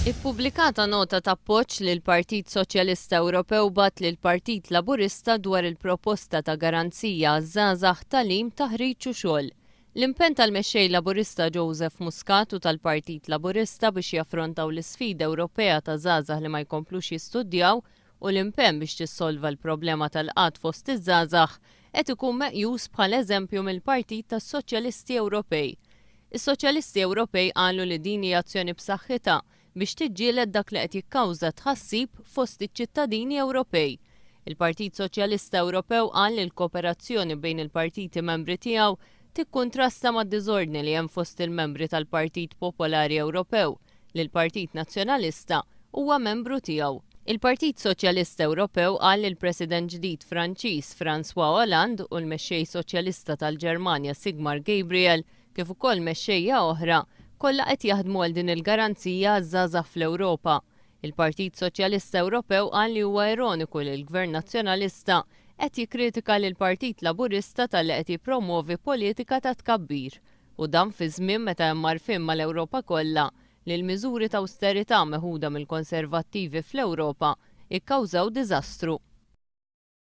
Ippubblikata nota ta' appoġġ li l-Partit Soċjalista Ewropew bagħat lill-Partit Laburista dwar il-proposta ta' garanzija għaż-żgħażagħ tagħlim, taħriġ u xogħol. L-impenn tal-Mexxej Laburista Joseph Muscat u tal-Partit Laburista biex jaffrontaw l-isfida Ewropea ta' żgħażagħ li ma jkomplux jistudjaw u l-impenn biex tissolva l-problema tal-qgħad fost iż-żgħażagħ qed ikun meqjus bħala eżempju mill-Partit tas-Soċjalisti Ewropej. Is-Soċjalisti Ewropej qalu li din hi azzjoni b'saħħitha biex tiġġieled dak li qed jikkawża tħassib fost iċ-ċittadini Ewropej. Il-Partit Soċjalista Ewropew qal li l-kooperazzjoni bejn il-partiti membri tiegħu tikkuntrasta mad-diżordni li hemm fost il-membri tal-Partit Popolari Ewropew, li l-Partit Nazzjonalista huwa membru tiegħu. Il-Partit Soċjalista Ewropew qal li l-President ġdid Franċiż François Hollande u l-Mexxej Soċjalista tal-Ġermanja Sigmar Gabriel kif ukoll mexxejja oħra kollha qed jaħdmu għal din il-garanzija għaż-żgħażagħ fl-Ewropa. Il-Partit Soċjalista Ewropew qal li huwa ironiku li l-Gvern Nazzjonalista qed jikkritika lill-Partit Laburista talli qed jippromwovi politika ta' tkabbir u dan fi żmien meta hemm għarfien mal-Ewropa kollha li l-miżuri ta' awsterità meħuda mill-Konservattivi fl-Ewropa kkawżaw diżastru.